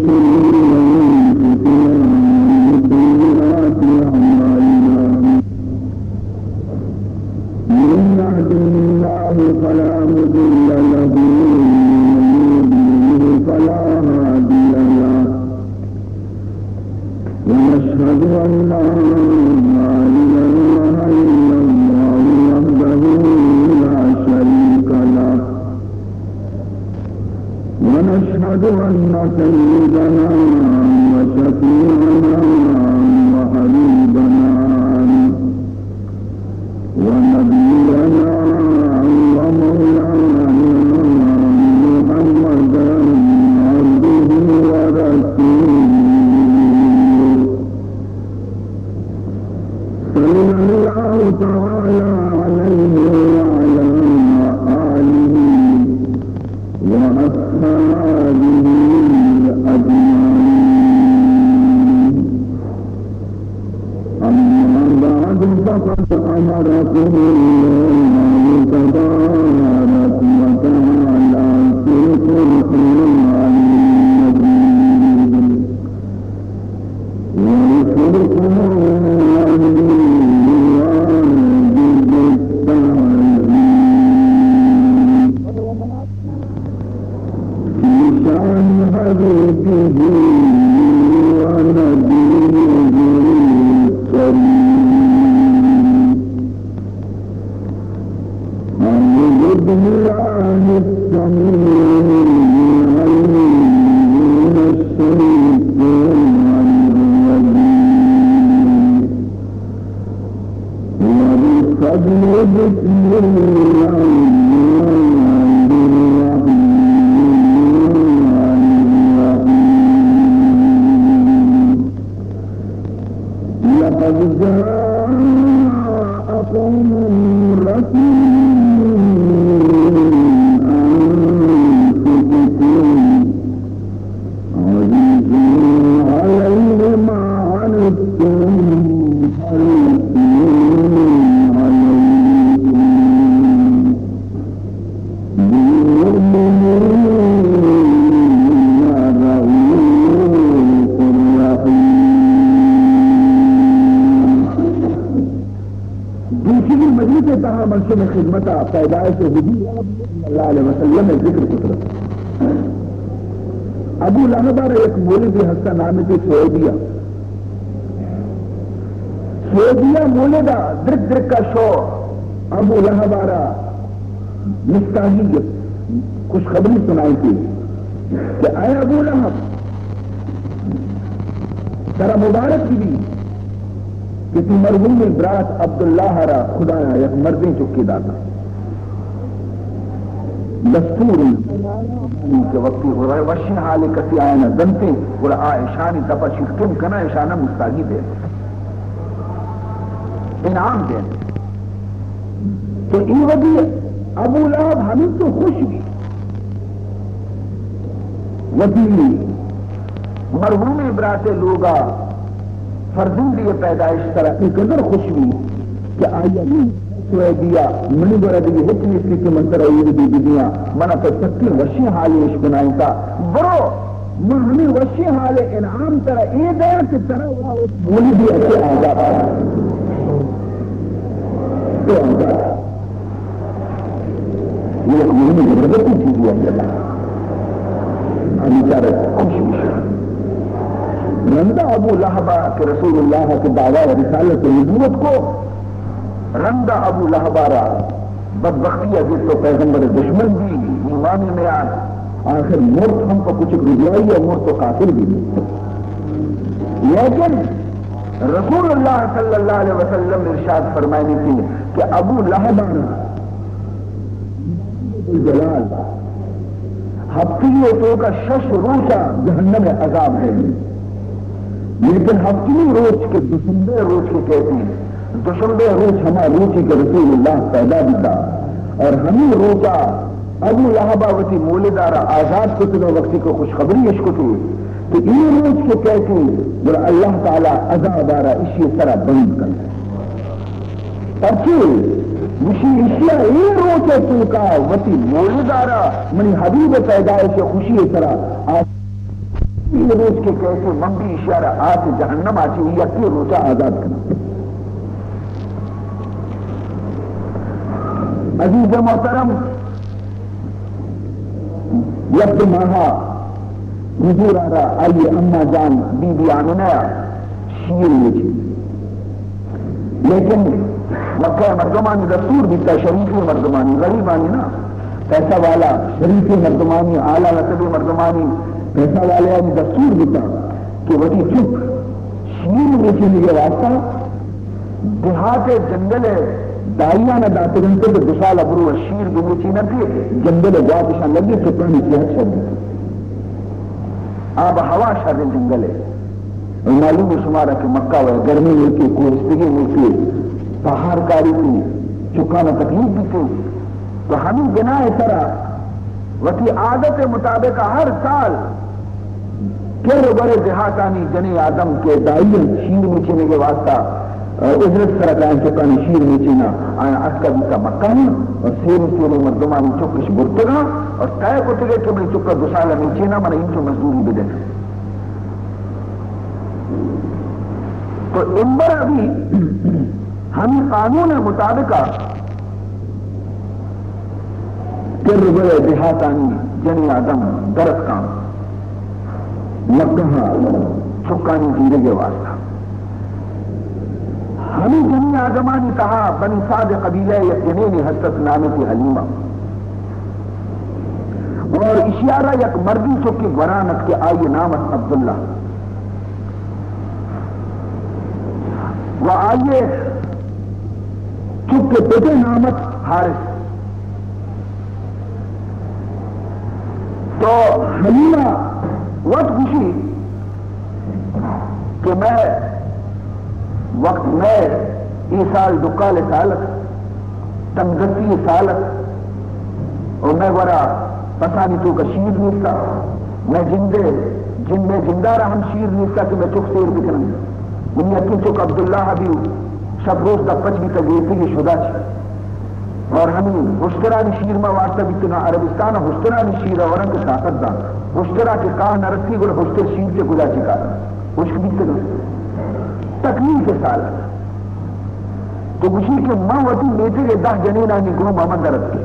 شرور أنفسنا ومن سيئات أعمالنا. من يهده الله فلا مضل له ومن يضلل فلا هادي له. ونشهد أن لا إله إلا الله وحده لا شريك له. ونشهد أن سيدنا وشفيعنا وحبيبنا ونبينا ومولانا محمدا عبده ورسوله، صلى الله تعالى عليه وعلى آله وأصحابه أجمعين. أما بعد، فقد أمركم الله تبارك وتعالى في القرآن المجيد والفرقان الواجب التعظيم في شأن حبيبه ونبيه الكريم. أعوذ بالله السميع العليم من الشيطان الرجيم. والفجر، بسم الله الرحمن الرحيم. لقد جاءكم رسول من أنفسكم عزيز عليه ما عنتم حريص عليكم بالمؤمنين رءوف رحيم. دوشی مجلس ءِ تہا من شمئے خدمت ءَ پیدائش حضور صلی اللہ علیہ وسلم ءِ ذکر کتگ. ابو لہب ءَ را یک مولدے ہست، نام ئے سعیدیہ. سعیدیہ مولد ءَ درک درک ءَ شو ابو لہب ءَ را مستاگی گپت، خوشخبری سنائینتی کہ اے ابو لہب، ترا مبارک بہ بی کہ تئی مرحومیں برات عبداللہ ءَ را خدایا یک مردیں چکے داتا. دستور انت کہ وقتی وشیں حالے کسی آیانا دنتے، گڑا آ اشانی دپا شیرکن کنا، اشانا مستاگی دے، انعام دے. تو ای وقتی ابو لہب ہمینچو خوش بی، وتی مرحومیں برات ءِ لوگا فرزندی ءِ پیدائش سرا انقدر خوش بی کہ آئی ءَ سعیدیہ، منی گورا دگہ ہچ نیستی کہ من ترا اے ودی بدیاں، منا تو سکیں وشیں حالے اش بنائینتا. برو، من ہمے وشیں حال ءِ انعام ترا اے دیاں کہ ترا مولدی ءَ چہ آزاد کن. تو آزاد. یہ ایک مہم زبردستی چیز ہے اللہ. ہم بیچارے خوش بشن. رندا ابو لہب ءَ کہ رسول اللہ ءَ کہ دعوی رسالت و نبوت کو، رندا ابو لہب ءَ را بدبختی ءَ گپت و پیغمبر دشمن بی، ایمان میان، آخر مرت ہم پہ کچک رسوائی ءَ مرت و قاتل بی. لیکن رسول اللہ صلی اللہ علیہ وسلم ارشاد فرمائنی تھی کہ ابو لہب ءَ را جلال ہفتگی ءِ توکا شش روچا جہنم ءِ عذاب دے. لیکن ہفتمی روچ کہ دوشنبے روچ کہ کہتی، دوشنبے روچ ہما روچی کہ رسول اللہ پیدا بیتا، اور ہمیں روچا ابو لہب ءَ وتی مولد ءَ را آزاد کتگ، وقتی کہ خوشخبری اش کتی کہ اے روچ کہ کئیتی، گڑا اللہ تعالی عذاب ءَ را اشی سرا بند کنت. پرچے؟ گوشی، اشی ءَ اے روچ ءِ توکا وتی مولد ءَ را منی حبیب ءِ پیدائش ءِ خوشی ءِ سرا آ اے روچ کہ کئیت، من بی اشارہ آت جہنم آ چہ یکے روچا آزاد کناں۔ عزیز محترم، یک دو ماہ حضور ءَ را آئی اما جان بی بی آمنہ ءَ شیر میچی۔ لیکن مکہ مردمانی دستور بیتا، شریفیں مردمانی، غریبانی نا، پیسہ والا شریفیں مردمانی، اعلیٰ رتبیں مردمانی، پیسہ والایانی دستور بیتا کہ وتی چک شیر میچینگ ءِ واسطہ دیہات ءِ جنگل ءِ دائیان ءَ داتگ انت کہ دو سال ءَ برو شیر بمیچین انت، جنگل ءِ گوات اشان لگے، چکانی صحت شر بیت۔ آب و ہوا شر، جنگل ءِ۔ معلوم ہے شمارا کہ مکہ و گرمی ملکے، کوہستگی ملکے، پہار کاری کی چکانا تکلیف بیتے۔ تو ہمیں بنا ءِ سرا وتی عادت ءِ مطابق ہر سال کر و بر دیہاتانی جنیں آدم کہ دائی انت شیر میچینگ ءِ واسطہ، آ، اجرت سرا کائیں چکانی شیر میچینا، آیا اتکا بیتا مکہ ءَ اور سیریں سیریں مردمانی چکش برتگا اور طے کتگے کہ منی چکا دو سال میچینا، من اینچو مزدوری بدے۔ تو امبر ابھی ہمیں قانون ءِ مطابق کر و بر دیہاتانی جنیں آدم درتکاں مکہ ءَ چکانی زیرگ ءِ واسطہ۔ ہمیں جنیں آدمانی تہا بنی سعد قبیلہ ءِ یک جنینے ہست ات، نام تی حلیمہ۔ اور اشیارا یک مردی چکے گوران ات کہ آئی نام ات عبداللہ۔ و آئی چک پتے نام ات حارث۔ تو حلیمہ وت گوشی کہ مئے وقت، مئے اے سال ڈکال سال ات، تنگدستی سال ات، اور مئے گورا پسانی توکا شیر نیستا، مئے جندے، جند، مئے جندارا ہم شیر نیستا کہ مئے چک سیر بکنن۔ منی یکیں چک عبداللہ ابھی شپ روچ دپچ بیتا، گیتگی شدا چی۔ اور ہمیں ہشترانی شیر ما واسطہ بیتگاں، عربستان ہشترانی شیر ورن کہ طاقت دان۔ ہشترا کہ کاہ نہ رسی گڑا ہشتر شیر چہ کجا چی کار؟ ہشک بیتگاں۔ تکلیف سال۔ تو گوشی کہ من وتی میتگ ءِ دہ جنینانی گوما من درت کے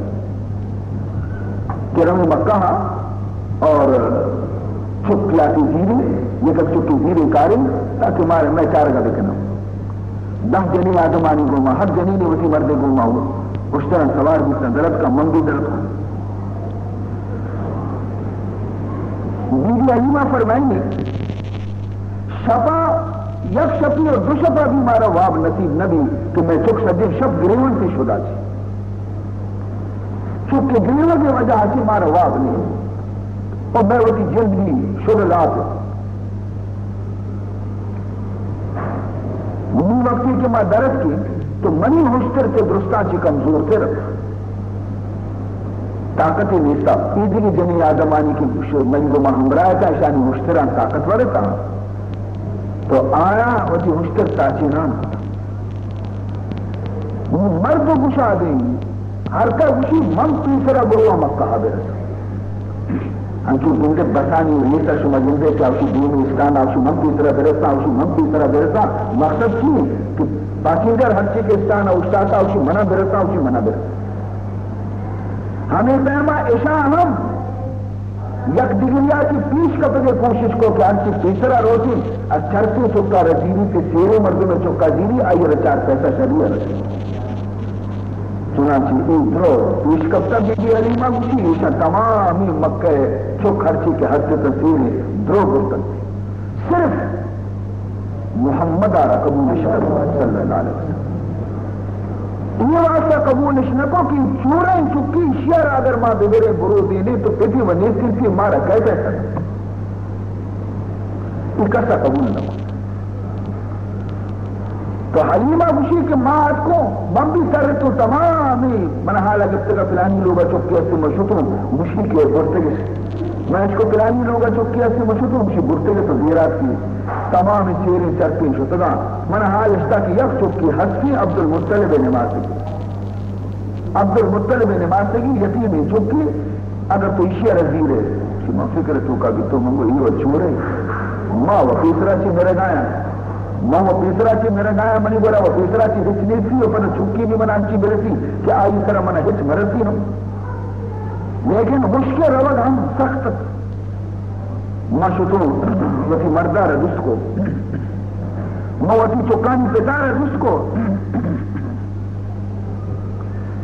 کہ رویں مکہ ءَ اور چک لاتی زیریں، یک چکی زیریں کاریں تاکہ مارے مئے چارگا بکناں۔ دہ جنیں آدمانی گوما، ہر جنینے وتی مردے گوما ہو، اشتراں سوار بیتاں، درتکاں، من بھی درتکاں۔ بی بی حلیمہ فرمائنی، شپا یک شپی اور دو شپا بھی مارا واب نصیب نہ بھی کہ مئے چک سجیں شپ گریونتی شدا چی۔ چک گریوگ وجہ چی مارا واب نہیں۔ اور مئے وتی جند بھی شد لات۔ نی وقتی کہ ما درتکیں تو منی ہشتر چہ درستاں چہ کمزور تر ات۔ طاقت نیستا۔ اے دگہ جنیں آدمانی کہ گوش-، منی گوما ہمراہ اتاں، اشانی ہشتراں طاقتور اتاں۔ تو آیاں وتی ہشتر تاچینان کتاں۔ نی مرد گشادیں، ہر کا گوشی، من پیسرا برواں مکہ ءَ برساں۔ انچو گندے بسانی ریسا شما گندے کہ اوشی دیم اسٹان، اوشی من پیسرا برساں، اوشی من پیسرا برساں۔ مقصد چی انت کہ پاسنجر ہرچی کہ اسٹان اوشتاتا، اوشی منا برساں، اوشی منا برساں۔ ہمیں پیما اشاں ہم یک دگریا چہ پیش کپگے کوشش کو کہ ہرچی پیسرا روچی، از چرپی چکا رزیری کہ سیرے مردم چکا زیری، آئی را چار پیسہ شری رسی۔ چنانچہ اے درو پیش کپتا۔ بی بی حلیمہ گوشی، ایشاں تمامی مکہ چک ہرچی کہ ہست ات سیرے درو برتن۔ صرف محمد آرا قبول شکر صلی اللہ علیہ وسلم۔ اے واسطہ قبولش نہ کو کہ چوریں چکی شیار اگر ما ببریں برو دینے تو پتی و نیستی مارا کہہ بیٹھا۔ اے کسا قبول نہ کو۔ تو حلیمہ گوشی کہ ما اتکوں، من بھی سر تو تمامی من حال گپتگا، فلانی لوگا چکی استی من شتوں، گوشی کہ برتگش۔ من اشکو فلانی لوگا چکی استی من شتوں، گوشی برتگش تو دیرات کی تمامی چیریں چرپیں شتگاں۔ من حال اشتا کہ یک چکی ہستی عبدالمطلب نماسگی۔ عبدالمطلب نماسگی یتیمیں چکی، اگر تو ایشی ءَ را زیرے، چی من فکر توکا بیتو، من گو ایو چورے، ما و پیسرا چی مرگایاں، ما و پیسرا چی مرگایاں، منی گورا و پیسرا چی ہچ نیستی و پدا چکی بھی من انچی برسی کہ آئی سرا من ہچ مرسی ہم۔ لیکن ہشکے روگ ہم سخت۔ ما شتو وتی مردارا جست کو، ما وتی چکانی پتارا جست کو،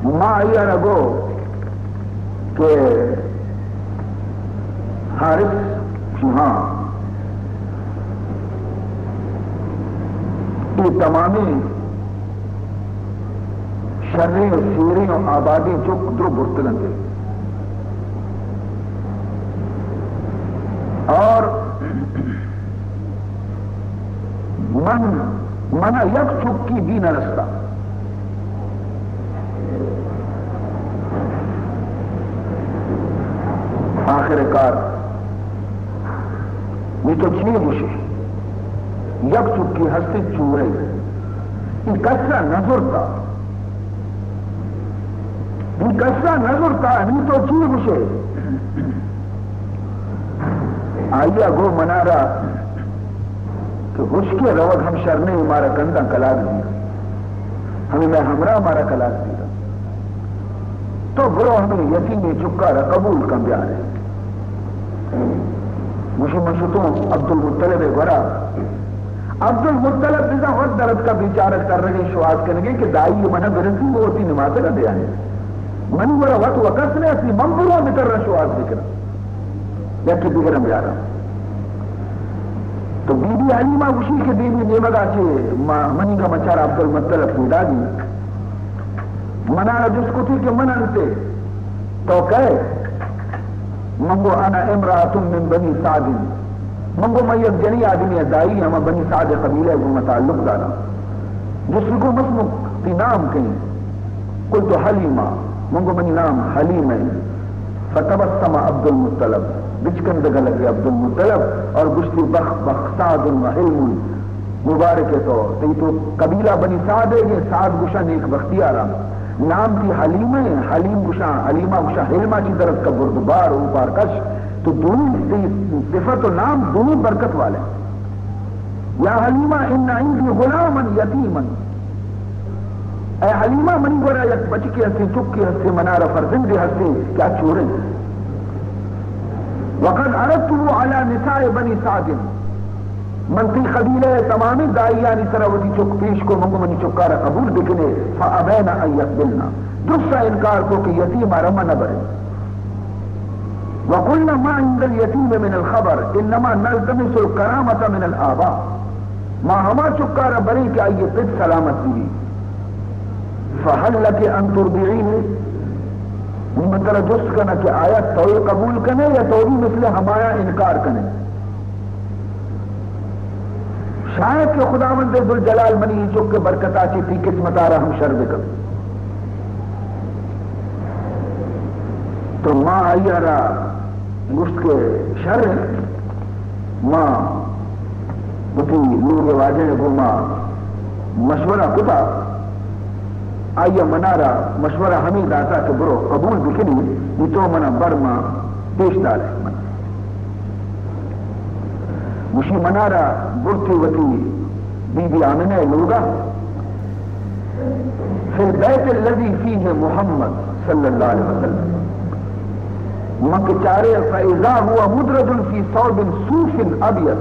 ما آئی ء را گو کہ حارث، جی ہاں، اے تمامیں شریں و سیریں و آبادیں چک درو برتگ انت۔ اور من، منا یک چکی بھی نہ رستا۔ آخر کار، نی تو چی گوشے؟ یک چکی ہستی چورے۔ ای کسا نہ زرتا۔ ای کسا نہ زرتا، نی تو چی گوشے؟ آئی ء گو منارا کہ ہشکے روگ ہم شر نہیں، مارا کنداں کلاگ دیر، ہمیں میں ہمراہ مارا کلاگ دیر۔ تو برو ہمیں یتیمیں چکا را قبول کن بیارے۔ گوشی من شتوں عبدالمطلب ء گورا۔ عبدالمطلب بزاں وت درتکا بیچارگ ترگیں شواز کنگیں کہ دائی من برسی و وتی نماسگ ء دیانے۔ منی گورا وت و کس نے اسی، من برو بتر شواز بکناں۔ یکے دگرم بیاراں۔ تو بی بی حلیمہ گوشی کہ بی بی نیمگا چے ما، منی گا مچار عبدالمطلب پیدا دی۔ منارا جست کتی کہ من انتے، تو کئے؟ من گو انا امرأة من بنی سعد۔ من گو من یک جنی آدمی دائی ہما بنی سعد قبیلہ گو تعلق دارا۔ جست کو مسمک تی نام کئی؟ قلت حلیمہ، من گو منی نام حلیم ہے۔ فتبسم عبدالمطلب، بچکندگ لگے عبدالمطلب اور گشتی بخ بخ سعد و حلم، مبارک ہے تو، تئی تو قبیلہ بنی سعد ہے، یہ سعد گشا نیک بختی آرام۔ نام تی حلیمہ ہے، حلیم گشا، حلیمہ گشا حلمہ چی درد کا بردبار اوپار کش، تو دونی تئی صفت و نام دونی برکت والے۔ یا حلیمہ ان عندی غلاما یتیما، اے حلیمہ، منی گورا یک بچکے ہستیں، چکے ہستیں، منارا فرزندے ہستیں کہ آ چوریں۔ وقد عرضته على نساء بني سعد، من تئی قبیلہ ء تمامیں دائیانی سرا وتی چک پیش کو، من گو منی چکارا قبول بکنے، فابین ان یقبلن، درسا انکار کو کہ یتیم ء را ما نہ بریں۔ وقلن ما عند الیتیم من الخبر انما نلتمس الکرامة من الآباء، ما ہما چکارا بریں کہ آئی پت سلامت بی۔ فهل لك ان ترضعيه؟ من ترا جست کناں کہ آیا تو اے قبول کنے یا تو بھی مثل ہمایا انکار کنے؟ شاید کہ خداوند ذوالجلال منی اے چک ء برکتا چہ تئی قسمتا را ہم شر بکن۔ تو ما آئی ء را گوشت کہ شر انت، ما وتی لوگ ء واجہ ء گوما مشورہ کتا، آئی ء منارا مشورہ ہمے داتا کہ برو قبول بکنی، نی تو منا بر ما پیش دار من۔ گوشی منارا برتی وتی بی بی آمنہ ء لوگا، فی البیت الذی فیہ محمد صلی اللہ علیہ وسلم۔ من کہ چارے، فاذا هو مدرج فی ثوب صوف ابیض،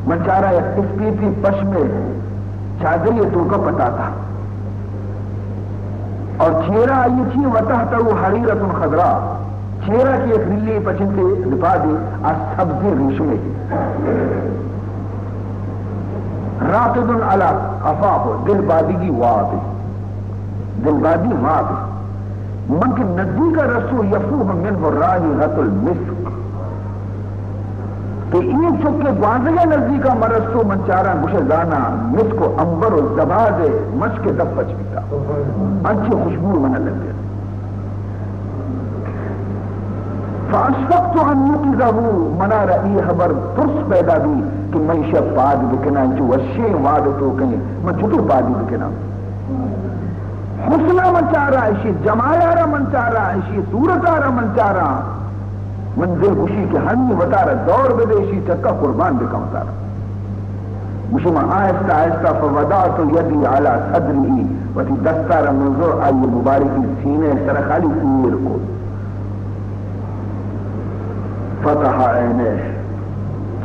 من چارا یک اسپیتی پشمے چادری توکا پتاتا، اور چیرا آئی چی، وتحتہ حریرۃ خضراء، چیرا کہ یک رلی پچنتے لپادے آ سبزیں ریشمے۔ راقد علی قفاہ، دل بادگی واب، دل بادی واب۔ من کہ نزدیک رسو، یفوح منہ رائحۃ المسک، کہ اے چکے گوانزگے نزدیکا مرسو، من چاراں گوشے زانا مسک و عنبر و زباد مشک دپ پچ بیتا، انچی خوشبو من لگے۔ فاشفقت ان اوقظہ، منارا اے خبر ترس پیدا بی کہ من ایشا پاد بکناں، انچو وشیں واب توکیں، من چطور پادی بکناں؟ حسنا من چاراں، ایشی جمالا را من چاراں، ایشی صورتا را من چاراں۔ من دل گوشی کہ ہنی وتارا دور بدے، اشی چکا قربان بکن وتارا۔ گوشی من آہستہ آہستہ فوضعت یدی علی صدرہ، وتی دستارا من زور آئی مبارکی سینہ سر خالی ایر کو۔ فتح عینہ،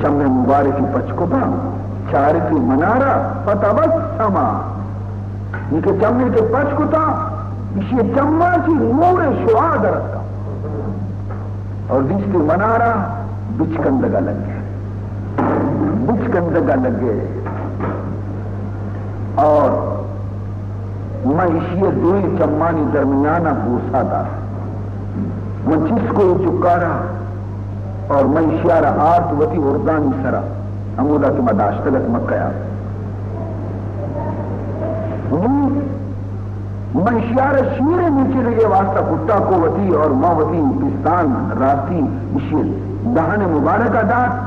چم مبارکی پچ کتا، چارتی منارا، فتبسم، یہ کہ چمے کہ پچ کتا، اشی چما چی نور شعاع درکا۔ اور دیستی منارا بچکندگا لگے، بچکندگا لگے۔ اور من اشی دوئیں چمانی درمیانا بوسا دات۔ من چست کو اے چکارا اور من اشیارا آرت وتی اردانی سرا، ہمودا کہ ما داشتگ ات مکہ ء۔ نی من اشیارا شیر میچینگے واسطہ کٹا کو وتی اور ما وتی پستان راستی اشی دہن مبارکہ دات۔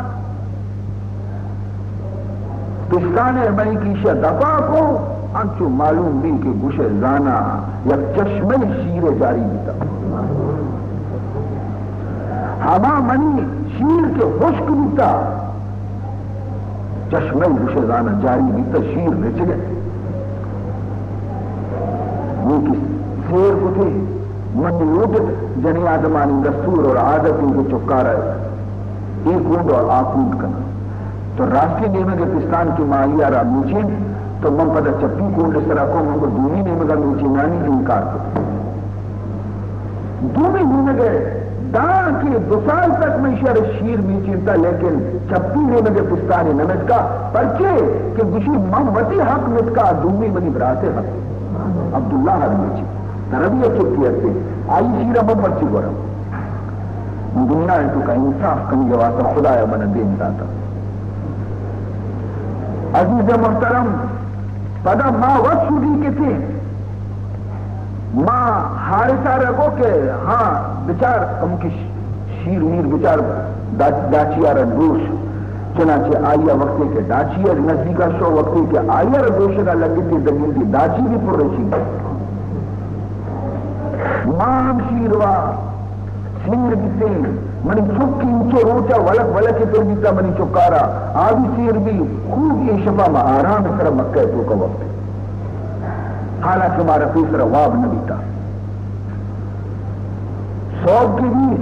پستان ء مئے کیشا دپا کو، انچو معلوم بی کہ گوشے زانا یک چشمہ شیر جاری بیتا۔ ہما منی شیر کہ خشک بیتا، چشمہ گوشے زانا جاری بیتا، شیر رچگے۔ نی کہ سیر کتے، من لوٹت جنی آدمانی دستور اور عادت انت کہ چکارا اے کونڈ اور آ کونڈ کناں۔ تو راستی نیمگ ء پستان کہ ما آئی ء را میچین، تو من پدا چپی کونڈ ء سرا کو، من گو دومی نیمگ ء میچینانی انکار کت۔ دومی نیمگ ء داں کہ دو سال تک من ایشی ء را شیر میچینتا، لیکن چپی نیمگ ء پستان ء نمتکا۔ پرچے کہ گوشی من وتی حق متکا، دومی منی برات ء حق عبداللہ ء میچی۔ ترا بھی یک چکی ہستے، آئی شیر ء من مرچی گورا۔ دنیا ء تو کا انصاف کنگے واسطہ خدایا من دین داتا۔ عزیز محترم، پدا ما وت شدی کتے، ما حارثہ را گو کہ ہاں بچار کمکش شیر میر بچار دا-، داچی ء را دوش۔ چنانچہ آئی ء وقتے کہ داچی ء نزدیک ء شو، وقتے کہ آئی ء را دوشگ ء لگتی دگیتی داچی بھی پر رسی۔ ما ہم شیر وا سیر بیتیں، منی چک انچو روچا ولک ولک پر بیتا منی چکارا، آ بھی سیر بھی۔ خوب اے شپا ما آرام سر مکہ توکا وقت، حالانکہ مارا پیسرا واب نہ بیتا۔ سوب کہ بی،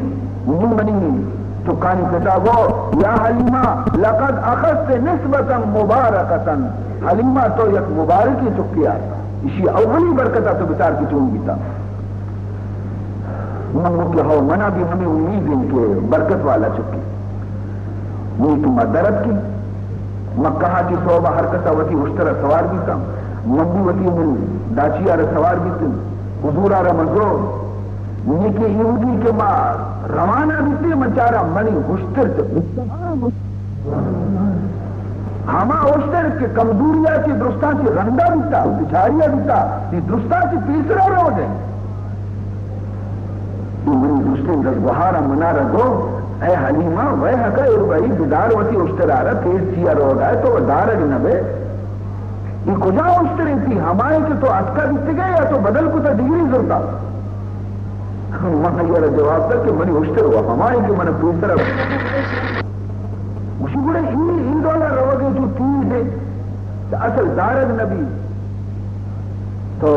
نی منی چکانی پتا گو، یا حلیمہ، لقد اخذت نسبة مبارکة۔ حلیمہ، تو یک مبارکی چکی آرتا۔ اشی اولی برکتا تو بچار کہ چون بیتا۔ من گو کہ ہو، منا بھی ہمیں امید انت کہ برکت والا چکی۔ نی تو ما درد کی، مکہ کی سوبا ہر کسا وتی اشترا سوار بیتا۔ من بھی وتی من داچی آرا سوار بیتن۔ حضور آرا مزور۔ نی کہ ایودی کہ ما روانہ بیتے، من چارا منی ہشتر چہ ہما ہشتر کہ کمزوریا چہ درستاں چہ رندا بیتا، بچاریا بیتا، یہ درستاں چہ پیسرا روگ ہے۔ یہ منی درستیں دزگوہارا منارا گو، اے حلیمہ، ویحک اربعی، بدار وتی ہشترارا، تیز چیا روگا ہے، تو دارگ نہ بے۔ یہ کجا اشتر انتی؟ ہمائیں کہ تو اتکا بیتگے یا تو بدل کتا دگری زرتا؟ من آئی ء را جواب دات کہ منی اشتر و ہمائیں کہ من پیسر ء گوشی، گڑا ای، ای ڈولا روگے چو تیز ہے، اصل دارگ نبی۔ تو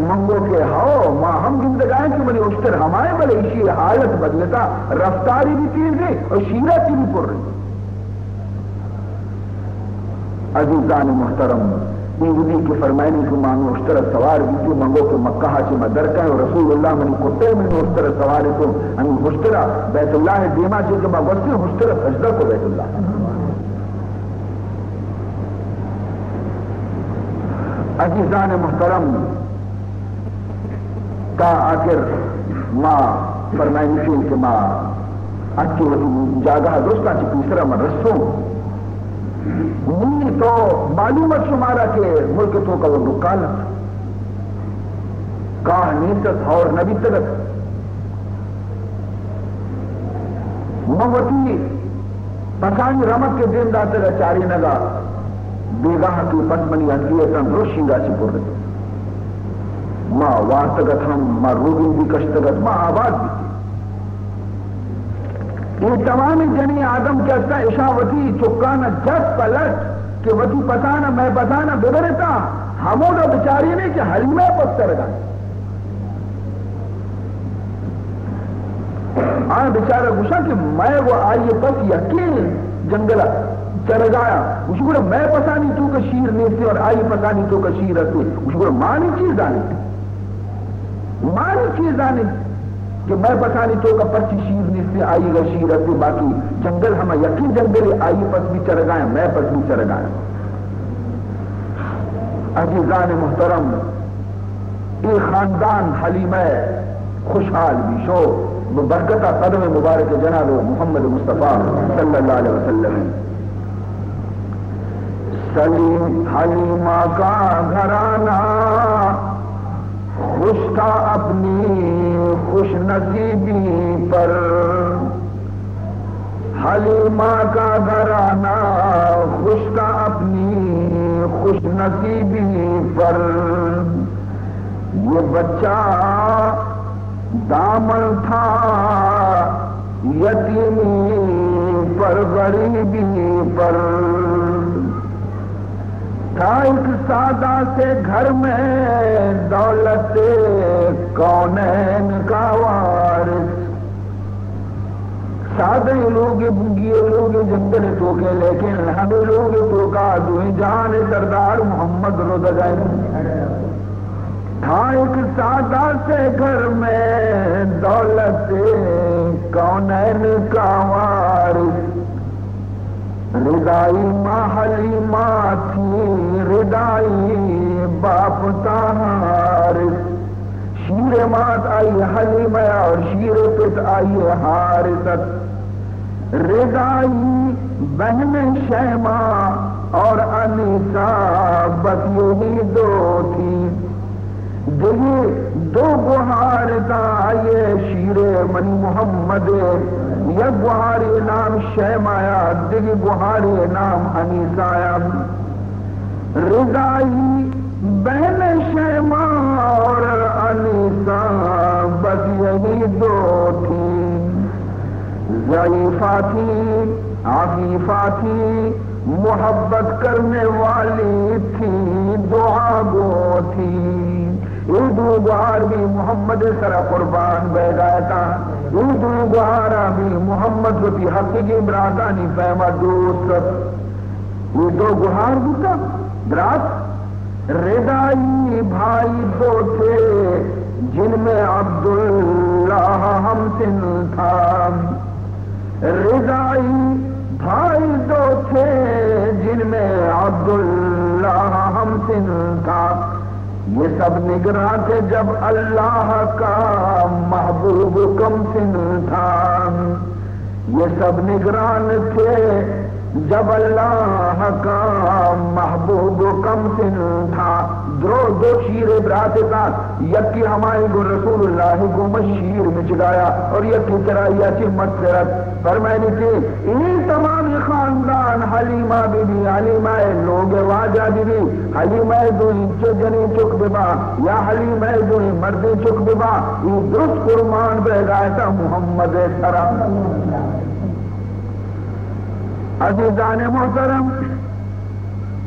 من گو کہ ہو، ما ہم گندگائیں کہ منی اشتر ہمائیں، بلے ایشی حالت بدلتا، رفتاری بھی تیز ہے اور شیرا چی بھی پر ہے۔ عزیزان محترم، اے وھدی کہ فرمائنی کہ ما ہمے اشتر ء سوار بیتیں، من گو کہ مکہ ء چہ ما در کئیں و رسول اللہ منی کٹے منی اشتر ء سوار اتوں، ہمے اشتر ء بیت اللہ ء دیما چہ کہ ما گوستیں اشتر ء سجدہ کو بیت اللہ۔ عزیزان محترم، تا آخر ما فرمائنی کہ ما اتکیں وتی جاگہ ء درستاں چہ پیسرا من رسوں۔ نی تو معلوم ات شمارا کہ ملک توکا و دکان ات، کاہ نیست ات، ہور نہ بیتگ ات۔ من وتی پسانی رمگ کہ دیم داتگ ء چارینگ ء بیگاہ ء کہ پس منی ہندی ء تاں درست شیرا چہ پر ات۔ ما وارتگ ات ہم، ما روگندی کشتگ ات، ما آباد بیتیں۔ اے تمامیں جنیں آدم کہ استاں، اشاں وتی چکاں جت پہ لٹ کہ وتی پساں، مئے پساں ببرتاں، ہمودا بچارینے کہ حلیمہ پس چرگا۔ آ بیچارہ گوشاں کہ مئے و آئی پس یکیں جنگل ء چرگایا۔ گوشی گڑا مئے پسانی توکا شیر نیستے اور آئی پسانی توکا شیر ہستے۔ گوشی گڑا ما نی چی زانیں؟ ما نی چی زانیں کہ مئے پسانی توکا پرچی شیر نیستے، آئی گا شیر ہستے، باقی جنگل ہما یکیں جنگل، آئی پس بھی چرگایا، مئے پس بھی چرگایا۔ عزیزان محترم، اے خاندان حلیمہ خوشحال بی شو، بہ برکت قدم مبارک جناب محمد مصطفی صلی اللہ علیہ وسلم۔ سلیم حلیمہ کا گھرانہ خوش تھا اپنی خوش نصیبی پر۔ حلیمہ کا گھرانہ خوش تھا اپنی خوش نصیبی پر، یہ بچہ دامن تھا یتیمی پر، غریبی پر۔ تھا ایک سادہ سے گھر میں دولت کونین کا وارث۔ سادہ لوگ، بنگی لوگ، جنگل توکے، لیکن ہمیں لوگ توکا دوئیں جہان سردار محمد ردگا۔ تھا ایک سادہ سے گھر میں دولت کونین کا وارث۔ ردائی ماں حلیمہ تھی، ردائی باپ تھا حارث۔ شیر مات آئی حلیمہ اور شیر پت آئی حارث ات۔ ردائی بہن شیما اور انیسہ بس یہی دو تھی۔ دگہ دو گوہار اتاں، آئی شیر منی محمد، یک گوہاری نام شیمایا، دگہ گوہاری نام انیسایا۔ ردائی بہن شیما اور انیسہ بس یہی دو تھی۔ ضعیفہ تھی، عفیفہ تھی، محبت کرنے والی تھی، دعا گو تھی۔ اے دو گوہار بھی محمد سرا قربان بیگا اتاں۔ اے دو گوہارا بھی محمد وتی حقیقی براتانی پیما دوست ات۔ اے دو گوہار بوتا برات۔ ردائی بھائی دو تھے جن میں عبداللہ ہم سن تھا۔ ردائی بھائی دو تھے جن میں عبداللہ ہم سن تھا۔ یہ سب نگراں تھے جب اللہ کا محبوب کم سن تھا۔ یہ سب نگران تھے جب اللہ کا محبوب کم سن تھا۔ درو دو شیر برات اتاں، یکی ہمائی گو رسول اللہ گو مشیر مچگایا اور یکی چرائی اچی مت کرت۔ فرمائنی کہ اے تمام خاندان حلیمہ بی بی، حلیمہ لوگ واجہ بی بی، حلیمہ دوئیں چو جنیں چک ببا یا حلیمہ دوئیں مردیں چک ببا، اے درست قربان بیگا اتاں محمد سرا۔ عزیزان محترم،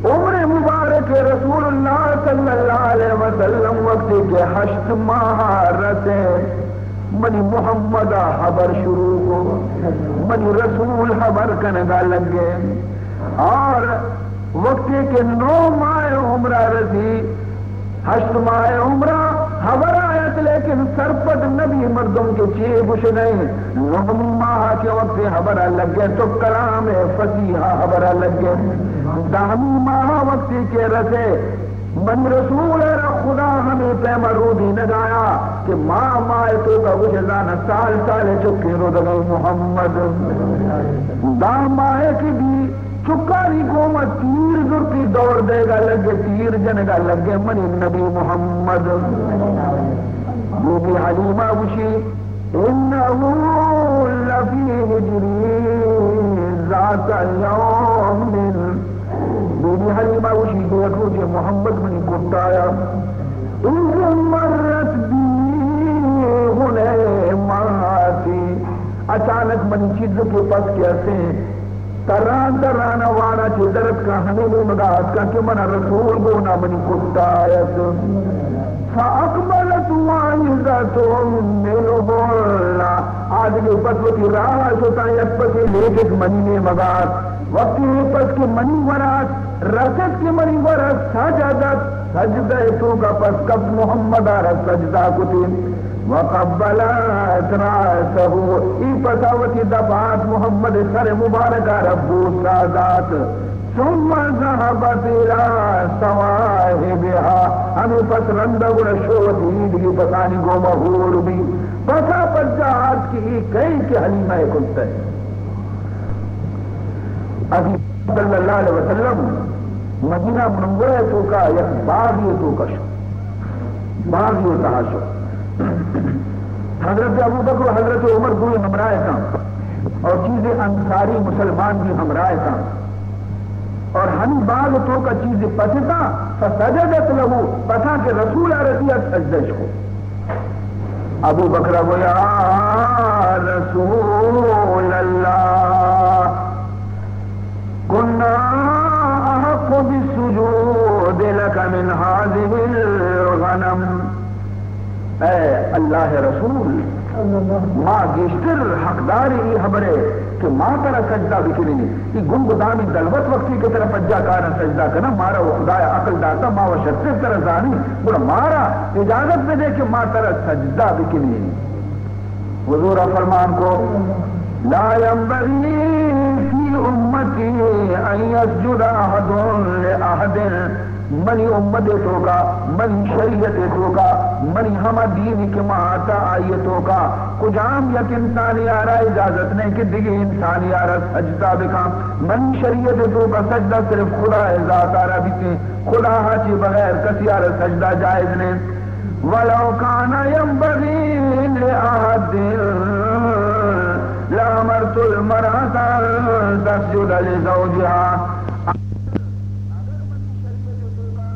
عمر مبارک رسول اللہ صلی اللہ علیہ وسلم وقتی کہ ہشت ماہ رسے، منی محمد حبر شروع کو، منی رسول حبر کنگا لگے۔ اور وقتی کہ نو ماہ عمرہ رسی، ہشت ماہ عمرہ حبر آیت، لیکن سرپد نبی مردم کہ چے گوشگئے۔ نہمی ماہ کہ وقت حبر لگے تو کلام فصیح حبر لگے۔ دہمی ماہ وقتی کہ رسے، من رسول را خدا ہمیں پیما رودی نگایا کہ ماہ ماہ تو کا گوشگانا سال سال چکے رودگئے محمد۔ دہ ماہ کی دی چکانی گوما تیر زرتی دور دیگا لگے، تیر جنگا لگے منی نبی محمد۔ بی بی حلیمہ گوشی، انہ لفی حجری ذات یوم۔ بی بی حلیمہ گوشی کہ یک روچے محمد منی کٹایا، اذ مرت بی غنیماتی، اچانک منی چی کہ پس کہ ہستیں تران تران ءَ وارا چہ درتکاں، ہمے نیمگا اتکاں کہ من رسول گونا منی کٹا ات۔ فاقبلت واحدة منهن، آ دگہ پس وتی راہ ءَ شتاں، یک پسے لیٹت منی نیمگا ات۔ وقتی اے پس کہ منی ورا ات، رست کہ منی ورا، سجدت، سجدہ ءِ توکا پس کپت، محمد ءَ را سجدہ کتیں۔ وقبلت رأسه، اے پسا وتی دپا ات، محمد ءِ سر مبارکا را بوسا دات۔ ثم ذهبت إلى صواحبها، ہمے پس رندا گڑا شو وتی دگہ پسانی گوما ہور بی۔ پسا پجا آت کہ اے کئے کہ حلیمہ ءِ کٹا ات۔ عزیز، صلی اللہ علیہ وسلم مدینہ منورہ ءِ توکا یک باغے ءِ توکا شت، باغے ءِ تہا شت۔ حضرت ابوبکر و حضرت عمر دوئیں ہمراہ اتاں اور چیزے انصاری مسلمان بھی ہمراہ اتاں اور ہمے باغ ءِ توکا چیزے پچ اتاں، فسجدت له، پسا کہ رسول ءَ را دیت، سجدہ اش کو۔ ابوبکر گو، یا رسول اللہ، كنا أحق بالسجود لك من هذه الغنم۔ اے اللہ ءِ رسول، ما گیشتر حقدار اے ہبر ءِ کہ ما ترا سجدہ بکنیں۔ اے گنگ دامی دلوت وقتی کہ ترا پجا کاراں سجدہ کناں، مارا و خدایا عقل داتا، ما و شرتر ترا زانیں، گڑا مارا اجازت بدے کہ ما ترا سجدہ بکنیں۔ حضور ءَ فرمان کو، لا ينبغي في أمتي أن يسجد أحد لأحد۔ منی امت ءِ توکا، منی شریعت ءِ توکا، منی ہما دین کہ ما آتا آئی ءِ توکا کجام یک انسانے ءَ را اجازت نہ کہ دگہ انسانے ءَ را سجدہ بکاں۔ منی شریعت ءِ توکا سجدہ صرف خدا ءِ ذات ءَ را بیتیں، خدا ءَ چہ بغیر کسی ءَ را سجدہ جائز نہ۔ ولو كان ينبغي لأحد لأمرت المرأة أن تسجد لزوجها۔ اگر منی شریعت ءِ توکا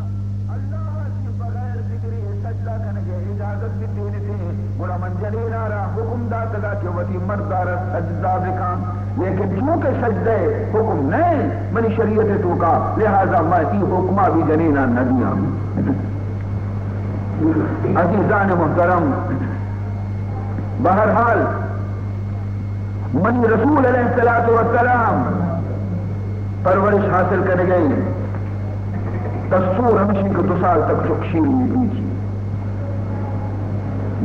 اللہ ءَ چہ بغیر دگرے سجدہ کنگ ءِ اجازت بہ دینتیں، گڑا من جنین ءَ را حکم داتگ ات کہ وتی مرد ءَ را سجدہ بکن، لیکن چونکہ سجدہ ءِ حکم نہ اِنت منی شریعت ءِ توکا، لہذا ما اے حکم ءَ بھی جنین ءَ نہ دیاں۔ عزیزان محترم، بہرحال، منی رسول علیہ الصلوۃ والسلام پرورش حاصل کنگ ءِ دستور ہمیش اِنت کہ دو سال تک چک شیر میچی۔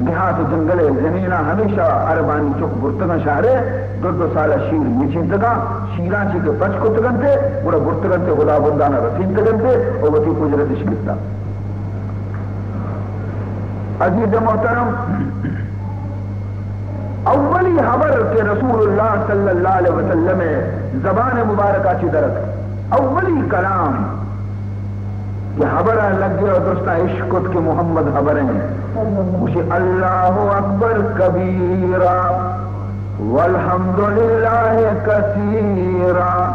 دیہات و جنگل ءِ زمیناں ہمیشہ عربانی چک برتگاں شہر ءَ، دو دو سال ءَ شیر میچینتگاں، شیراں چی کہ پچ کتگنت، گڑا برتگنت، خداوندان ءَ رسینتگنت و وتی اجرتش گپتا۔ عزیز محترم، اولی ہبر کہ رسول اللہ صلی اللہ علیہ وسلم ءِ زبان مبارکہ چی در اتک، اولی کلام کہ ہبر ءَ لگے و درستاں اشکت کہ محمد ہبر اِنت، گوشی، اللہ اکبر کبیرا والحمد للہ کثیرا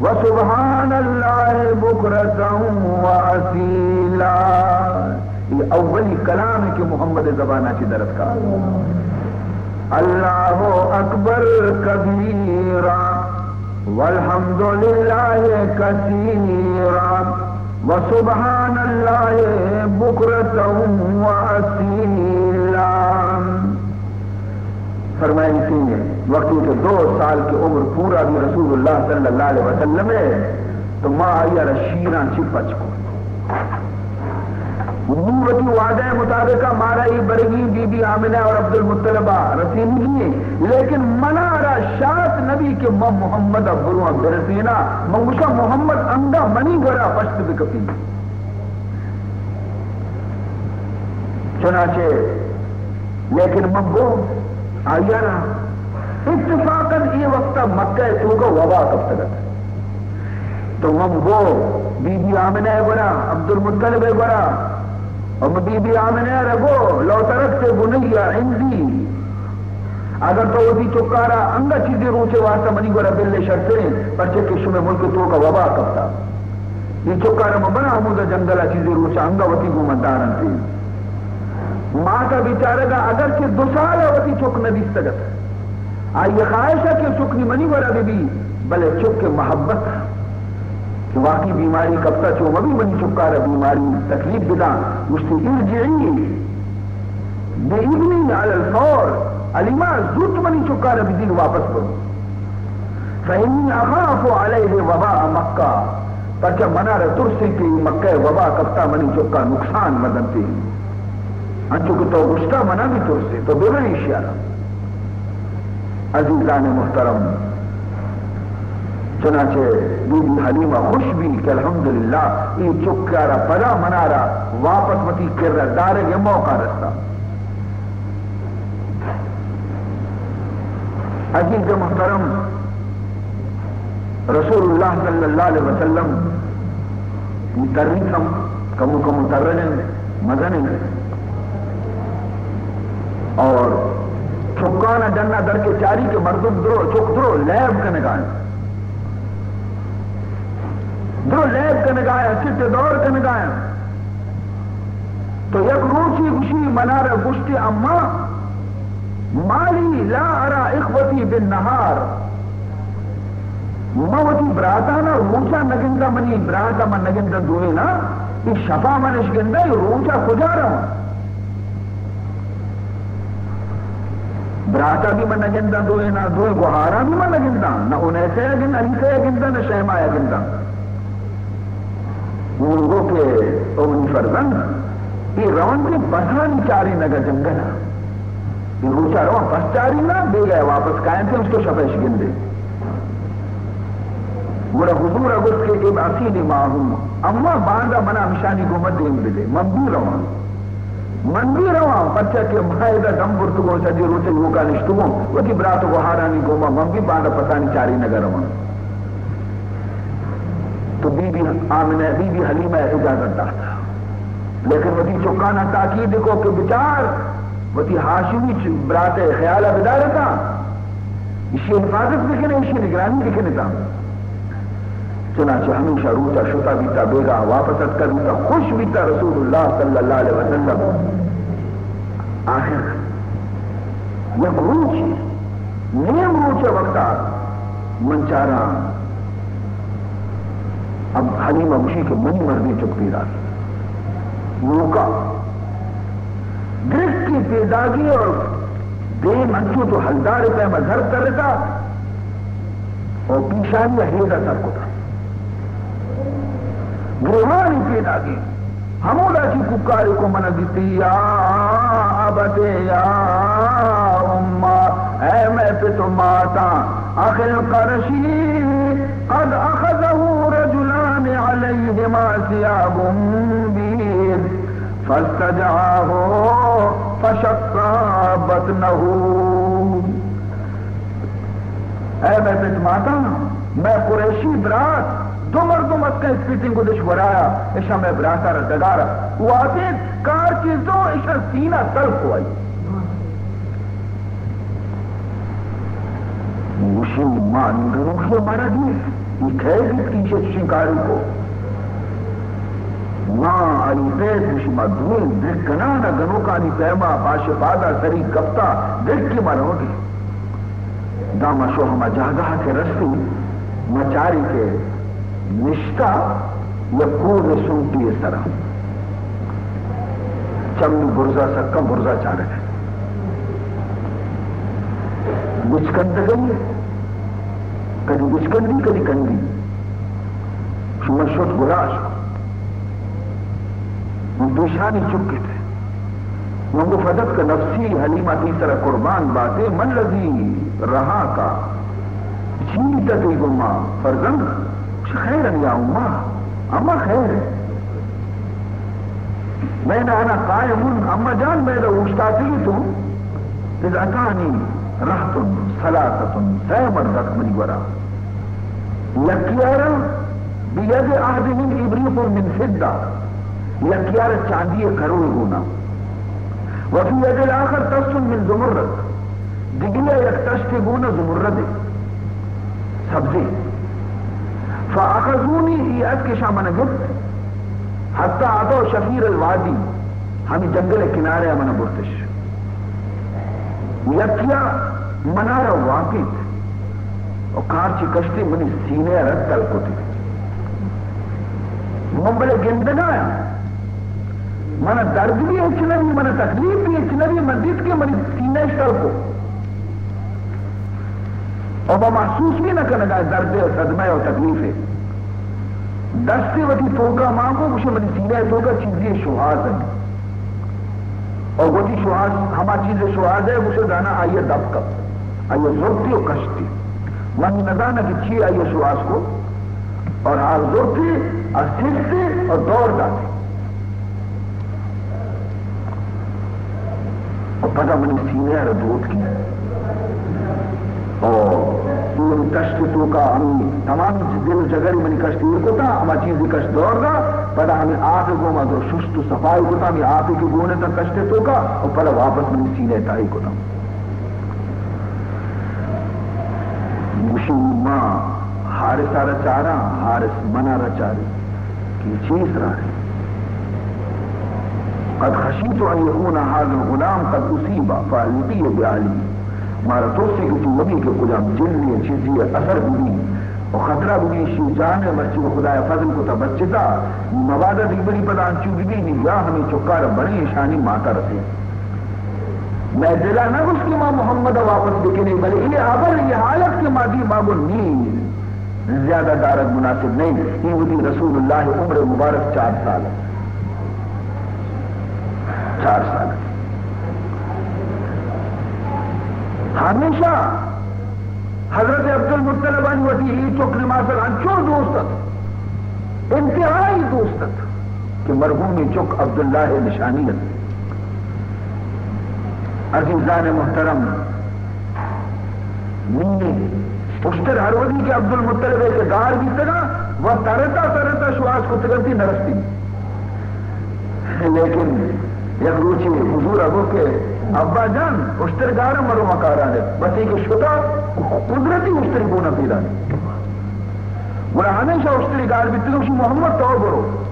وسبحان اللہ بکرة و اصیلا۔ اے اولی کلام اِنت کہ محمد ءِ زبان ءَ چی در اتکا۔ اللہ اکبر کبیرا والحمد للہ کثیرا وسبحان اللہ بکرة و اصیلا۔ فرمائیتی، وقتی کہ دو سال کی عمر پورا بی رسول اللہ صلی اللہ علیہ وسلم ءِ، تو ما آئی ءَ را شیراں چی پچ کو۔ نوں وتی وعدہ ءِ مطابق ءَ مارا اے برگی بی بی آمنہ اور عبدالمطلب ءَ رسینگی اِنت، لیکن منا را شات نبی کہ من محمد ءَ برواں برسیناں، من گوشاں محمد انگا منی گورا پشت بکپی۔ چنانچہ لیکن من گو آئی ءَ را، اتفاقاً اے وقت ءَ مکہ ءِ توکا وبا کپتگ ات۔ تو من گو بی بی آمنہ ءِ گورا، عبدالمطلب ءِ گورا، و من بی بی آمنہ ءَ را گو، لو ترکت بنی عندی، اگر تو وتی چکارا انگا چیزے روچے واسطہ منی گورا بلے شرتریں، پرچہ کہ شمے ملک ءِ توکا وبا کپتا۔ اے چکارا مبرا ہمودا جنگل ءَ چیزے روچا انگا وتی گوما دارنت۔ مات ءَ بیچارگ ءَ اگرچہ دو سال ءَ وتی چک نہ دیستگ ات، آئی ءِ خواہش ءَ کہ چک نی منی گورا بہ بی، بلے چک ءِ محبت کہ واقعی بیماری کپتا، چو مہ بی منی چکارا بیماری تکلیف بداں۔ گوشتی، ارجعی بابنی علی الفور، حلیمہ، زوت منی چکارا بدیر، واپس برو۔ فإني أخاف عليه وباء مكة، پرچا منارا ترسے کہ مکہ ءِ وبا کپتا، منی چکا نقصان مہ دنتے۔ انچو کہ تو گوشتا، منا بھی ترسے، تو ببر ایشی ءَ را۔ عزیزان محترم، چنانچہ بی بی حلیمہ خوش بی کہ الحمدللہ اے چکارا پدا منارا واپس وتی کرا دارگ ءِ موقع رستا۔ عزیز محترم، رسول اللہ صلی اللہ علیہ وسلم ءِ تری ہم کمو کمو ترگ انت، مزن انت۔ اور چکانا ڈنا در کے چاری کہ مردم درو، چک درو لیب کنگا انت۔ درو لیب کنگا انت، چٹ دور کنگا انت۔ تو یک روچے گوشی، منارا گوشتی، اماں، ما لی لا ارى اخوتی بالنهار، من وتی براتانا روچا نگنداں، منی براتا من نگنداں دوئینا، اے شپا من اش گنداں، اے روچا کجا رواں؟ براتا بھی من نگنداں دوئینا، دوئیں گوہاراں بھی من نگنداں، نہ انیسہ ءَ گنداں، انیسہ ءَ گنداں، نہ شیما ءَ گنداں۔ من گو کہ او منی فرزند، اے رونتے پسانی چارینگا جنگلا۔ اے روچا رواں پس چارینا، بیگا واپس کاینتے، ہمشتو شپا اش گندے۔ گڑا حضورا گوشت کہ ابعثینی معهم، اماں باندا منا ہمشانی گوما دیم بدے، من بھی رواں۔ من بھی رواں، پرچا کہ ما ادا دم برتگوں، سجے روچ ایوکا نشتگوں، وتی برات و گوہارانی گوما، من بھی باندا پسانی چارینگا رواں۔ تو بی بی آمنہ، بی بی حلیمہ ءَ اجازت داتا، لیکن وتی چکانا تاکید کو کہ بچار، وتی ہاشمی چ-، برات ءِ خیالا بدارتا، ایشی حفاظت بکنے، ایشی نگرانی بکنے تا۔ چنانچہ ہمیشہ روچا شتا بیتا، بیگاہ واپس اتکا بیتا، خوش بیتا رسول اللہ صلی اللہ علیہ وسلم۔ آخر یک روچے، نیم روچ ءِ وقتا من چاراں، اب حلیمہ گوشی کہ منی مردیں چک پیداک، نوکا درکی پیداگی اور دیم انچو تو ہلدار پیما زر ترتا اور پیشانی ہیدا سر کتا۔ گریوانی پیداگی ہمودا چی کوکاری کو من دیتی، یا ابت یا اما، اے مئے پت و ماتاں، اخی القرشی قد اخذه رجلان علیهما ثیاب بیض فاضطجعاه فشق بطنه۔ اے مئے پت ماتاں، مئے قریشی برات، دو مردم اتکا اسپیتیں گدش ورایا، اشاں مئے براتا را ڈگارا واتیت، کار چیزو اشاں سینہ تلک وائی۔ گوشی، ما نی گنوکی مارا دیست، ای کئے بیت کہ ایشی چشیں کاری کو؟ ما آئی پید گوشی، ما دوئیں درکنان ء گنوکانی پیما پاش پادا سری کپتا، درکی ما روگی۔ داں ما شو ہما جاگہ کہ رستی، ما چاری کہ نشتا یک کوہ سنٹی سرا۔ چمی برزا سکا برزا چارگ۔ بچکندگی، کدی بچکندی، کدی کندی۔ شما شد گلاش۔ من پیشانی چکت۔ من گو فدتک نفسی، حلیمہ تئی سرا قربان باتے، ما الذی رہاک؟ چی بیتا تئی گوما فرزند؟ چہ خیرن یا امہ؟ امہ خیر؟ بین انا قائم، امہ جان، مئے دا اوشتاتگی تو، اذ اتانی رہط ثلاثۃ، سئے مرد اتک منی گورا۔ یکیارا بید احدہم ابریق من فضہ، یکیارا چاندی کروے گونا، وفی ید الاخر طست من زمرد، دگریا یک تشتے گونا زمردے، سبزے۔ فاخذونی، ای اتک اشاں من گپت، حتی اتوا شفیر الوادی، ہمیں جنگل کنارے من برتش۔ یکیا منارا واپیت و کارچی کشتی منی سینہ ءَ را تل کتی۔ من بلے گندگایاں، من درد بھی ہچ نہ بی، من تکلیف بھی ہچ نہ بی، من دیت کہ منی سینہ اش تل کو۔ و ما محسوس بھی نہ کنگا درد و صدمہ و تکلیف۔ دستے وتی توکا مان کو، گوشے منی سینہ توکا چیزی شوہاز انت۔ اور وتی شوہاز، ہما چیز شوہاز ہے، گوشے دانا آئی دپ کپ، آئی زرتی و کشتی۔ من نزاناں کہ چی آئی شوہاز کو، اور آ زرتی، آ سستی اور دور داتی۔ و پدا منی سینہ ءَ را دوتکی۔ او منی تشت توکا ہمی تمامی دل و جگر منی کشت ایر کتا، ہما چیزی کشت دور دا، پدا ہمی آپ گوما در ششت و صفائی کتا، ہمی آپ کہ گون تا تشت توکا، و پدا واپس منی سینہ ءَ تہی کتا۔ گوشی ما حارث ءَ را چاراں، حارث منا را چاری کہ چیز را۔ قد خشیت ان یکون هذا الغلام قد اصیب فالحقیہ باہلہ۔ مارا ترسی کہ چو مبی کہ کجام جن یا چیزی اثر ببی و خطرہ ببی، شی جان مرچی و خدایا فضل کتا بچتا، مبادا دیگری پدا انچو ببی، نی یا ہمیں چکار بڑی شانی ماتا رسی۔ مئے دلا نہ گوشت کہ ما محمد ءَ واپس بکنیں، بلے اے ہبر، اے حالت کہ ما دی، ما گو نی زیادہ دارگ مناسب نہیں۔ اے وتی رسول اللہ عمر مبارک چار سال ات۔ چار سال ات۔ ہمیشہ حضرت عبدالمطلب انی وتی اے چک نماسگ انچو دوست ات، انتہائی دوست ات کہ مرحومی چک عبداللہ نشانی ات۔ عزیزان محترم، نی اشتر ہر وھدی کہ عبدالمطلب ءَ کہ گار بیتگاں و ترتا ترتا شواز کتگنتی نرستی۔ لیکن یک روچے حضور ءَ گو کہ ابا جان، اشتر گار مرو مکاران، بس اے کہ شتا قدرتی اشتری گونا پیدا۔ گڑا ہمیشہ اشتری گار بیتگ، گوشی محمد تو برو۔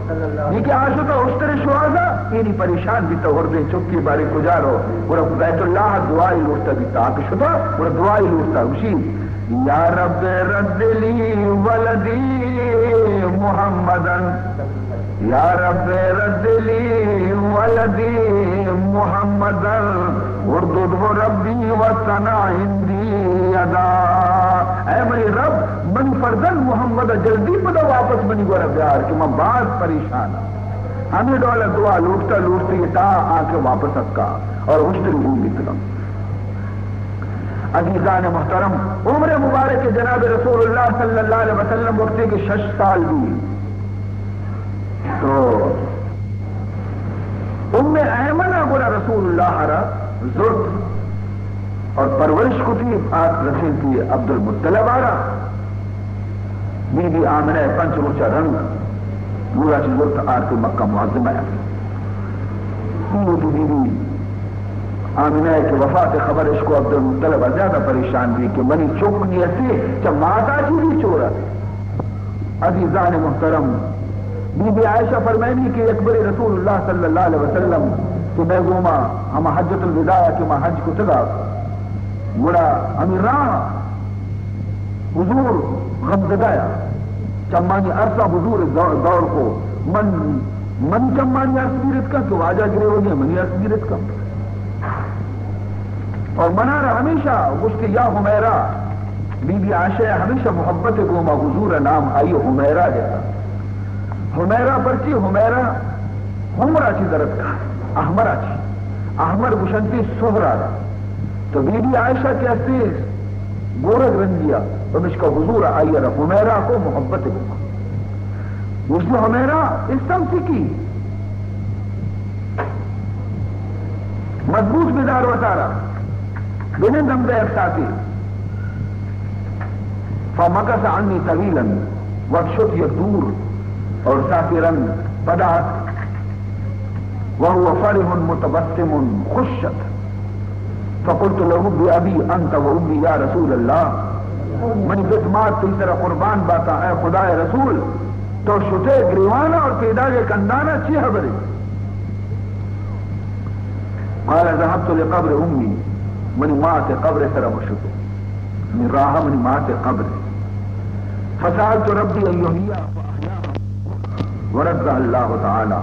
نی کہ آ شتا اشتر شوازا، اینی پریشان بیتا، ہردیں چکی بارے کجا رو، گڑا بیت اللہ دعائی لوٹتا بیتا، آ کہ شتا، گڑا دعائی لوٹتا، گوشی، یا رب رد لی ولدی محمدن، یا رب رد لی ولدی محمدن، اردده ربی و ثنا عندی یدا۔ اے منی رب، منی فرزند محمد ءَ جلدی پدا واپس منی گورا بیار کہ من باز پریشان آں۔ ہمے ڈول ءَ دعا لوٹتا لوٹتی تا آ کہ واپس اتکا اور اشتری گون بیتگا۔ عزیزان محترم، عمر مبارک جناب رسول اللہ صلی اللہ علیہ وسلم وقتی کہ شش سال بی تو ام ایمن ءَ گڑا رسول اللہ ءَ را زرت اور پرورش کتی، آت رسینتی عبدالمطلب ءَ را۔ بی بی آمنہ ءَ پنچ روچ ءَ رند گڑا چہ زرت آرت مکہ معظمہ ءَ۔ نی وتی بی بی آمنہ ءَ کہ وفات ءِ خبر اشکو، عبدالمطلب ءَ زیادہ پریشان بی کہ منی چک نیستی چہ ماتا چی بی چورا۔ عزیزان محترم، بی بی عائشہ فرمائنی کہ یک برے رسول اللہ صلی اللہ علیہ وسلم کہ مئے گوما ہما حجۃ الوداع کہ ما حج کتگا، گڑا ہمے راہ حضور غمزدہ یا چمانی ارسا حضور دور، دور کو، من، من چمانی ارس بیرت کن کہ واجہ گریوگی منی ارس بیرت کن۔ اور منارا ہمیشہ گوشت کہ یا حمیرا، بی بی عائشہ ءَ ہمیشہ محبت ءِ گوما حضور ءِ نام آئی حمیرا دیتا۔ حمیرا پرچی؟ حمیرا حمرا چی درد کا، احمرا چی، احمر گشنتی سہرا را۔ تو بی بی عائشہ کہ استی گورگ رنگیا، پمشکا حضور آئی را حمیرا کو محبت ءِ گوما۔ گوشتی حمیرا استم سکی، مضبوط بدار وتارا، بنند ہمدا یک ساعتے۔ فمکث عنی طویلا، وت شت یک دور اور ساعتے رند پدا اتک۔ وهو فرح متبسم، خوش ات۔ فقلت له بأبی انت و امی یا رسول اللہ، منی پت مات تئی سرا قربان باتاں، اے خدائے رسول، تو شتے گریوانا اور پیداگے کندانا، چی حبرے؟ قال ذهبت لقبر امی، منی مات ءِ قبر ءِ سرا من شتو، منی راہ منی مات ءِ قبر۔ فسألت ربی ان یحییها فأحیاها، ورد اللہ تعالی۔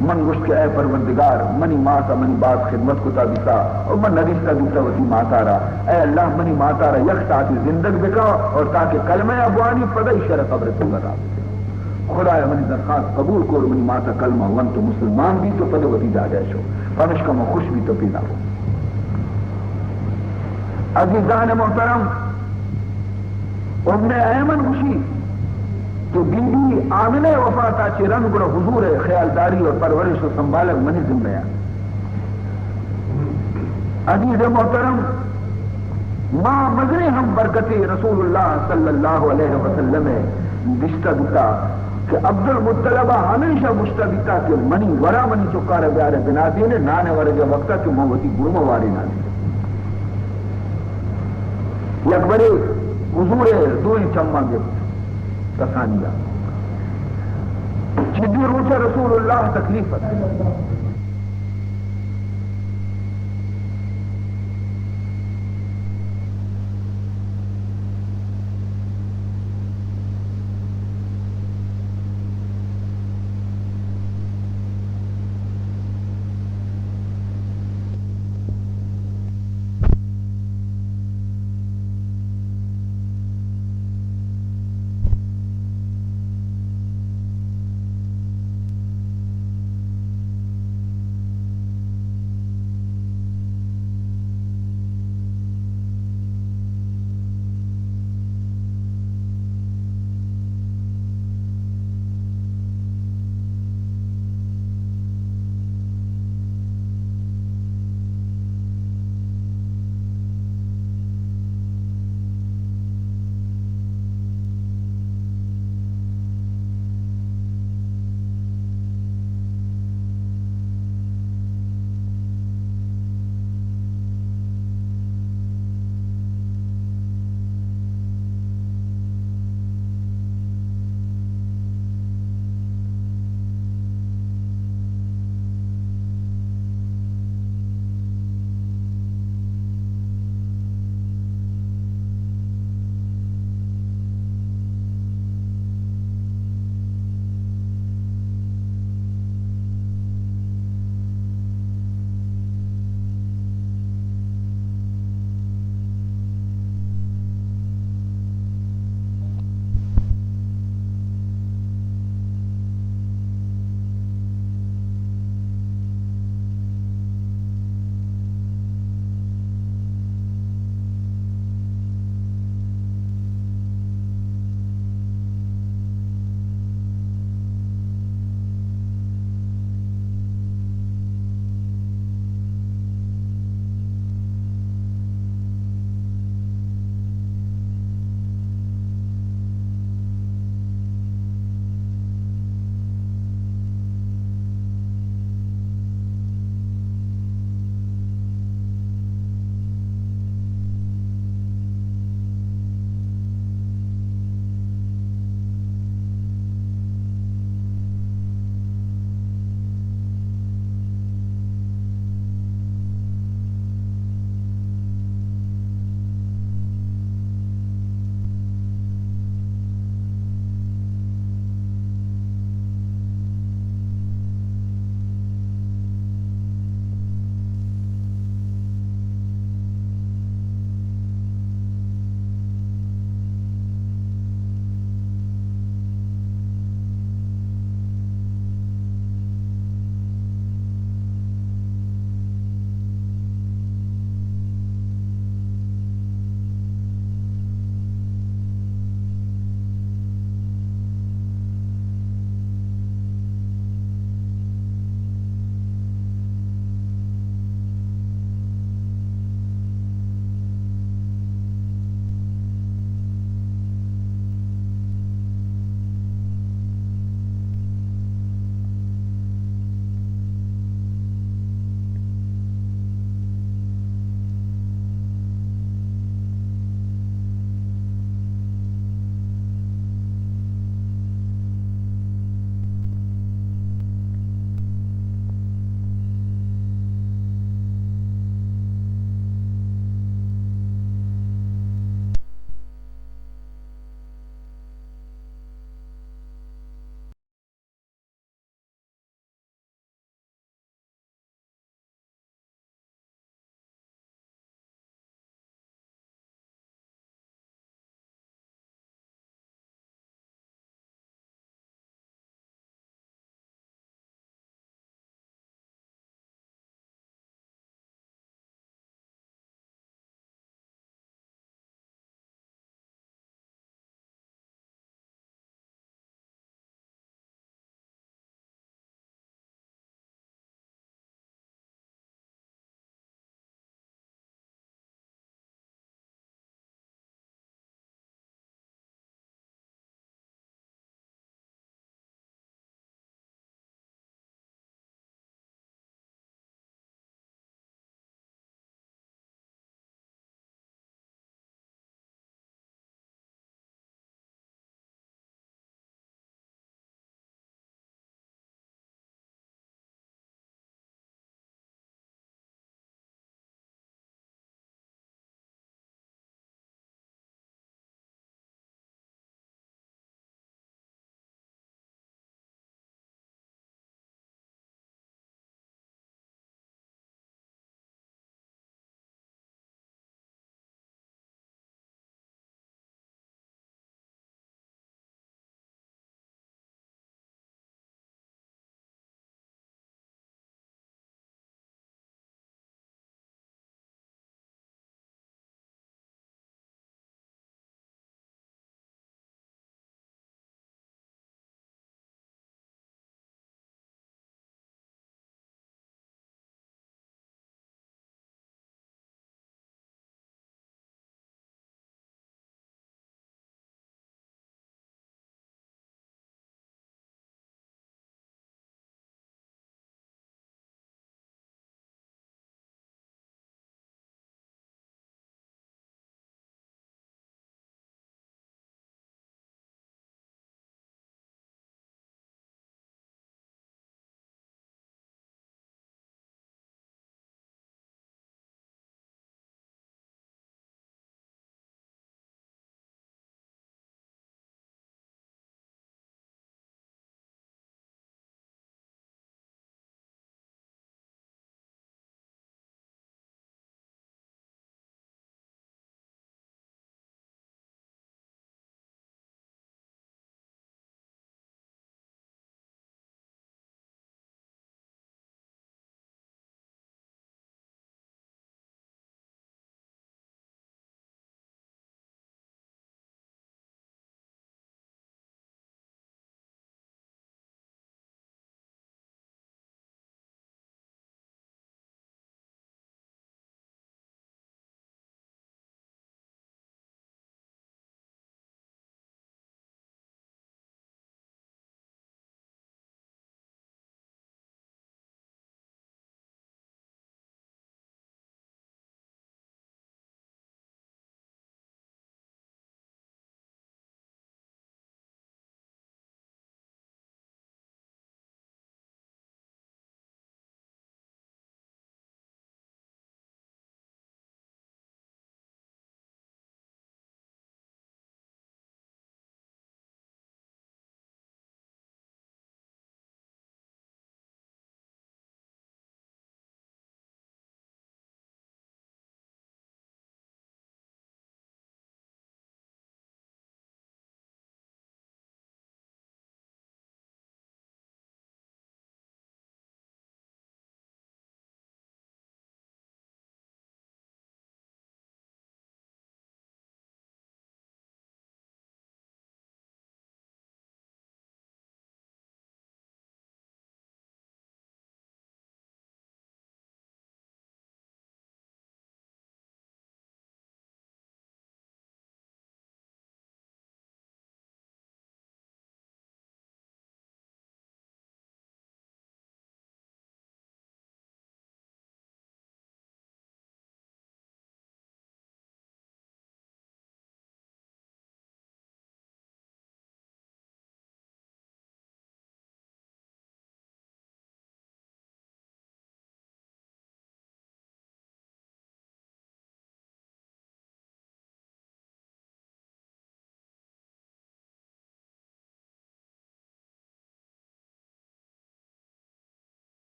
من گوشت کہ اے پروردگار، منی مات ءَ منی باز خدمت کتا بیتا اور من ندیستا بیتا وتی ماتا را۔ اے اللہ، منی ماتا را یک ساعتی زندگ بکا اور تاکہ کلمہ ءَ بوانی، پدا ایشی ءَ را قبر ءِ توکا را بکا۔ خدایا، منی درخواست قبول کور، منی ماتا کلمہ ونت و مسلمان بیت و پدا وتی جاگہ ءَ شو۔ پمشکا من خوش بیت و پیدا بو۔ عزیزان محترم، ام ایمن گوشی کہ بی بی آمنہ ءِ وفات ءَ چہ رند گڑا حضور ءِ خیالداری اور پرورش و سنبھالگ منی ذمہ ءَ۔ عزیز محترم، ما مزنیں ہم برکتے رسول اللہ صلی اللہ علیہ وسلم ءَ دشتہ بیتا کہ عبدالمطلب ءَ ہمیشہ گوشتہ بیتا کہ منی ورا منی چکارا بیارے بنادین ءَ نان ءِ ورگ ءِ وقتا کہ من وتی گرم وارینانی۔ یک برے حضور ءِ دوئیں چماں گپت کسانی ءَ۔ چیزی روچ ءَ رسول اللہ تکلیف ات۔